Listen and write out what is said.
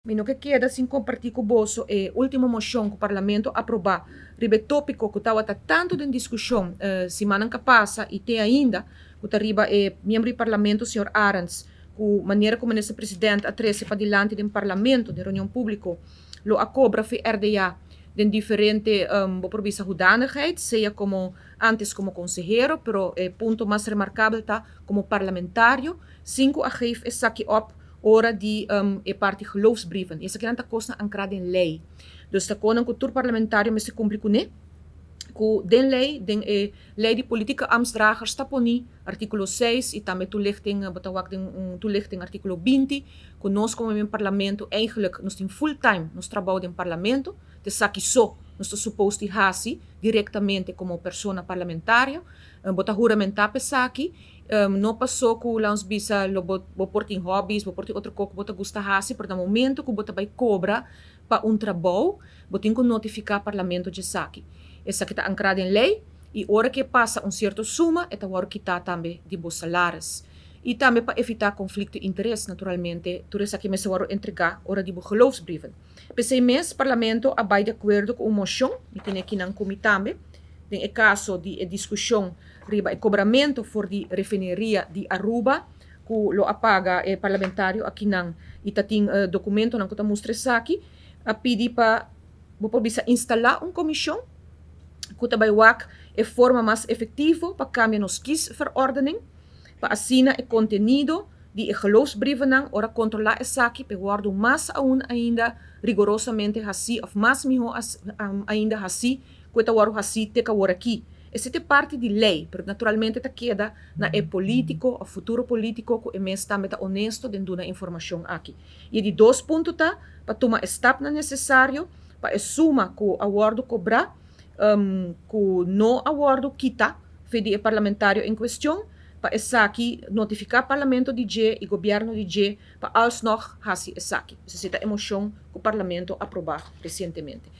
Mi no ke keda sin kompartí ku boso e último moshon ku Parlamento a aprobá riba e tópiko ku tabata tantu den diskushon simannan ku a pasa i te ainda, ku ta riba e miembro di Parlamento señor Arends, ku manera ku Minister President a trese padilanti den Parlamento den reunion públiko, lo a kobra for RDA den diferente, bo por bisa, hoedanigheid, sea komo antes komo konsehero, pero e punto mas remarkabel ta komo parlamentario, sin ku a geef esaki op ora di e parti geloofsbrieven. Esakinan ta kosnan ankrá den lei. Dus ta kosnan ku tur parlamentario mester kumpli kuné, ku den lei, den e lei di politieke ambtsdragers ta poni, artíkulo 6 i tambe toelichting, bo ta wak den un toelichting artíkulo 20, ku nos komo den Parlamento eigenlijk nos tin full time nos trabou den Parlamento, ta esaki so nos ta supposed di hasi direktamente komo persona parlamentario. Bo ta huramentá pa esaki, no paso ku laga nos bisa lo bo, bo por tin hobbies, bo por tin otro kos ku bo ta gusta hasi, pero na momento ku bo ta bai kobra pa un trabou, bo tin ku notifiká Parlamento di esaki. Esaki ta ankrá den lei i ora ku pasa un sierto suma, e ta wòrdu kitá tambe di bo salaris. I tambe pa evitá konflikto di interes, naturalmente, tur esaki mester wòrdu entregá ora di bo geloofsbrieven. P'esei mes, Parlamento a bai di akuerdo ku un moshon, mi tin akinan ku mi tambe, den e kaso di e diskushon riba e kobramentu for di refineria di Aruba, ku lo a paga e parlamentario akinan i ta tin dokumentonan ku ta mustra esaki, a pidi pa bo por bisa instalá un komishon ku ta bai wak e forma mas efektivo pa kambia nos kiesverordening, pa asina e kontenido di e geloofsbrievennan ora kontrolá esaki pa wòrdu mas aún ainda rigorosamente hasi òf mas mihó ainda hasi ku ta wòrdu hasi te ku awor aki. Esei ta parti di lei, pero naturalmente ta keda na e polítiko òf futuro polítiko ku e mes tambe ta honesto den duna informashon aki. I e di dos punto ta pa tuma e stapnan nesesario pa e suma ku a wòrdu kobrá, ku no a wòrdu kitá for di e parlamentario en kuestion, pa esaki notifiká Parlamento di dje i gobièrnu di dje pa alsnog hasi esaki. Esei ta e moshon ku Parlamento a aprobá resientemente.